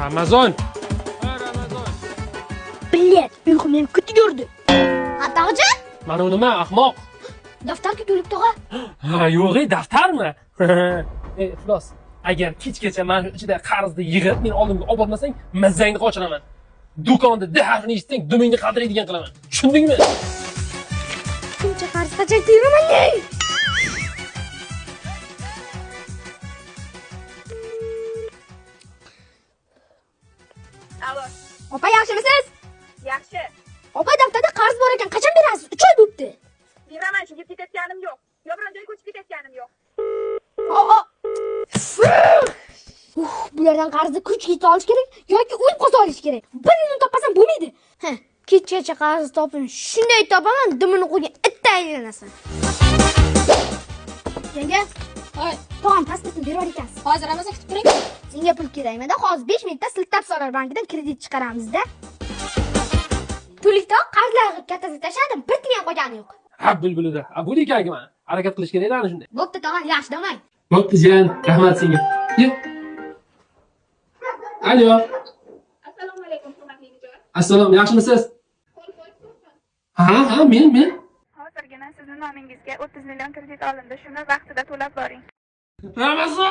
Ramazon. Ramazon. Bilet, uyqum ham kuti ko'rdi. Ha, tog'ajon? Mana u nima, ahmoq? Daftarga to'lib tog'a. Ha, yo'q, daftarmi? Ey, iflos. Agar kechgacha mana shu ichida qarzni yig'ib, meni oldimga olib bormasang, mazangni qochiraman. Do'konda D harfini eshitsang, dumingni qaltiraydigan qilaman. Tushundingmi? Shuncha qarz qachon teraman? Alo. Opa, yaxshimisiz? Yaxshi. Opa, daftarda qarz bor ekan, qachon berasiz? 3 oy bo'pti. Beraman, chunki ketayotganim yo'q. Yo biron joyga ko'chib ketayotganim yo'q. Bulardan qarzni kuch yetib olish kerak yoki o'lib qolsa olish kerak. Birini topmasam bo'lmaydi. Ha, kechgacha qarz topim, shunday topaman, dumini qo'ygan itda aylanasan. Yanga, Hoy, tog'am pasportini berib ekansiz. Hozir Ramazon kutib turing. Senga pul kerakmidi? Hozir 5 minutda siltab solar bankidan kredit chiqaramizda. To'likda qarzlarni kattasi tashladim, bir tiyin qolgani yo'q. Ha, bulbulida. Ha, bu ekanki mana. Harakat qilish kerak ana shunday. Bo'pti tog'am, yaxshi damang. Bo'pti, jiyan, rahmat senga. Ye. Alo. Assalomu alaykum, hurmatli mijoz. Assalom, yaxshimisiz? Ha, ha, men. Hozirgina sizni nomingizga 30 million kredit olindi. Shuni vaqtida to'lab boring. Ramazon!